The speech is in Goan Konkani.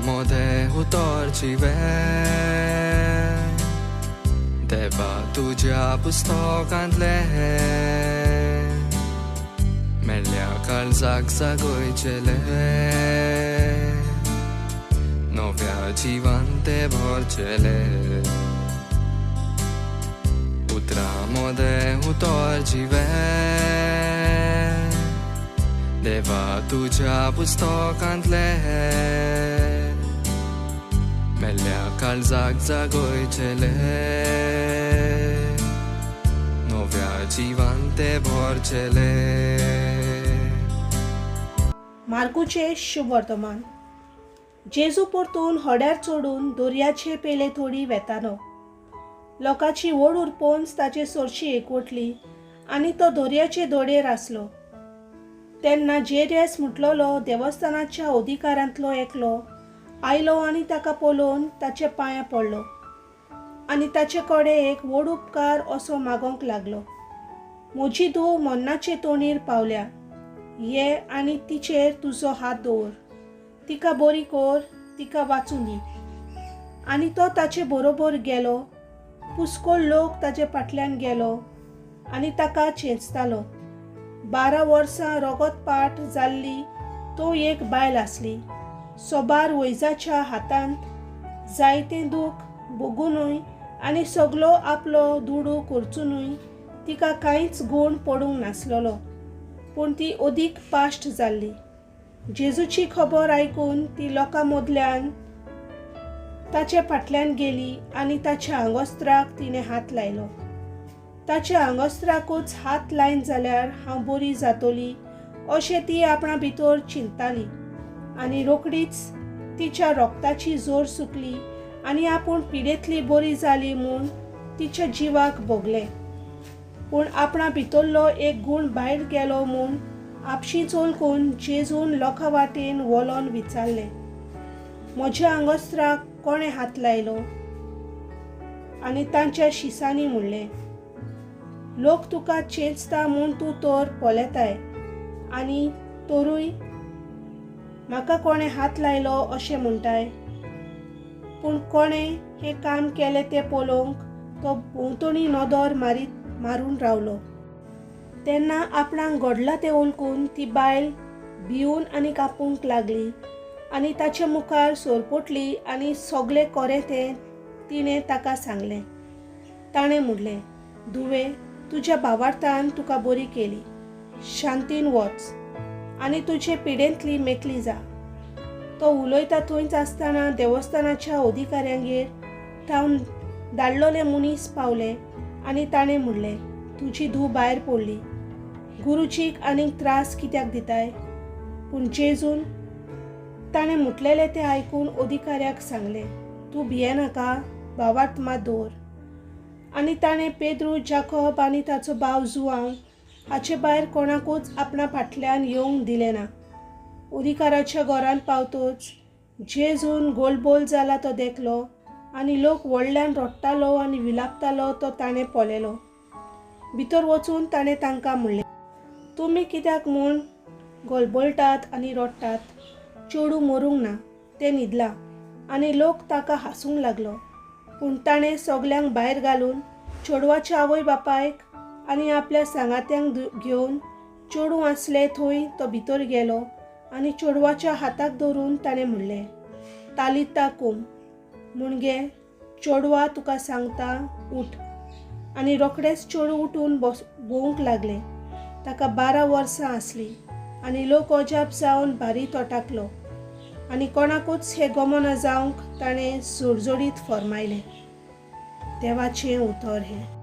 मोदें उतर जिवें, देवा तुज्या पुस्तकांतलें मेल्ल्या काळजाक जागयचेलें, नव्या जिवान तें भरचेलें. उतरां मोदें उतर जिवें, देवा तुज्या पुस्तकांतलें मेल्ल्या काळजाक जागयचेलें, नव्या जिवान तें भरचेलें. मार्कुचे शुभवर्तमान. जेजू परतून होड्यार चडून दर्याचे पेले थोडी वेतालो. लोकांची व्हड उरपोंच ताचे सरशी एकवटली आनी तो दर्याचे दोडयेर आसलो. तेन्ना जेरियस म्हटलेलो देवस्थानाच्या अधिकारांतलो एकलो आयलो आनी ताका पळोवन ताचे पांया पडलो आनी ताचे कडेन एक व्हड उपकार असो मागोवंक लागलो, म्हजी धूव मरणाचे तोंडीर पावल्या, ये आनी तिचेर तुजो हात दवर, तिका बरी कर, तिका वाचूं दी. आनी तो ताचे बरोबर गेलो. पुस्कोळ लोक ताचे फाटल्यान गेलो आनी ताका चेंचतालो. 12 वर्सां रगतपाट जाल्ली तो एक बायल आसली. सोबार वैजाच्या हातांत जायतें दूख भोगुनूय आनी सगलो आपलो दुडू करचुनूय तिका कांयच गूण पडूंक नासलेलो, पूण ती अदीक पाश्ट जाल्ली. जेजूची खबर आयकून ती लोकां मदल्यान ताचे फाटल्यान गेली आनी ताच्या आंगोस्त्राक तिणें हात लायलो. ताच्या आंगोस्त्राकूच हात लायन जाल्यार हांव बरी जातली अशें ती आपणा भितर चिंतताली आनी रोखडीच तिच्या रोगताची जोर सुकली आनी आपूण पिडेंतली बरी जाली म्हूण तिच्या जिवाक भोगलें. पूण आपणा भितरलो एक गूण भायर गेलो म्हूण आपशी चलकून जेजून लोकां वाटेन वलोन विचारलें, म्हज्या आंगोस्त्राक कोणें हात लायलो? आनी तांच्या शिसांनी म्हणलें, लोक तुका चेंचता म्हूण तूं तर पळयताय आनी तरूय म्हाका कोणें हात लायलो अशें म्हणटाय. पूण कोणें हें काम केलें तें पळोवंक तो भोंवतणी नदर मारून रावलो. तेन्ना आपणाक घडलां तें वळखून ती बायल भिवून आनी कापूंक लागली आनी ताचे मुखार सोरपोटली आनी सगलें कोरें तें तिणें ताका सांगलें. ताणें म्हणलें, धुवे, तुज्या भावार्थान तुका बरी केली, शांतीन वच आनी तुजे पिडेंतली मेकली जा. तो उलयता थंयच आसतना देवस्थानाच्या अधिकाऱ्यांगेर थावन धाडलेले मनीस पावले आनी ताणें म्हणलें, तुजी धूव भायर पडली, गुरुजीक आनीक त्रास कित्याक दिताय? पूण जेजून ताणें म्हटलेलें तें आयकून अधिकाऱ्याक सांगलें, तूं भियेनाका, भावार्थ मात दवर. आनी ताणें पेद्रू, जाकोब आनी ताचो भाव जुआंव हाचे भायर कोणाकूच आपणा फाटल्यान येवंक दिलें ना. अधिकाराच्या घरांत पावतोच जेजून गोलबोल जाला तो देखलो आनी लोक व्हडल्यान रडटालो आनी विलापतालो तो ताणें पळयलो. भितर वचून ताणें तांकां म्हणलें, तुमी कित्याक म्हूण गोलबोलटात आनी रडटात? चेडूं मरूंक ना, तें न्हिदलां. आनी लोक ताका हांसूंक लागलो. पूण ताणें सगल्यांक भायर घालून चेडवाच्या आवय बापायक आनी आपल्या सांगात्यांक घेवन चेडूं आसलें थंय तो भितर गेलो आनी चेडवाच्या हाताक धरून ताणें म्हणलें, तालिता कुम, मुणगे चेडवा तुका सांगता उठ. आनी रोखडेंच चेडूं उठून भोंवूंक लागलें. ताका 12 वर्सां आसलीं आनी लोक अजाप जावन भारी तोटाकलो आनी कोणाकूच हें गमना जावंक ताणें जोडजोडीत फर्मायलें. देवाचें उतर हें.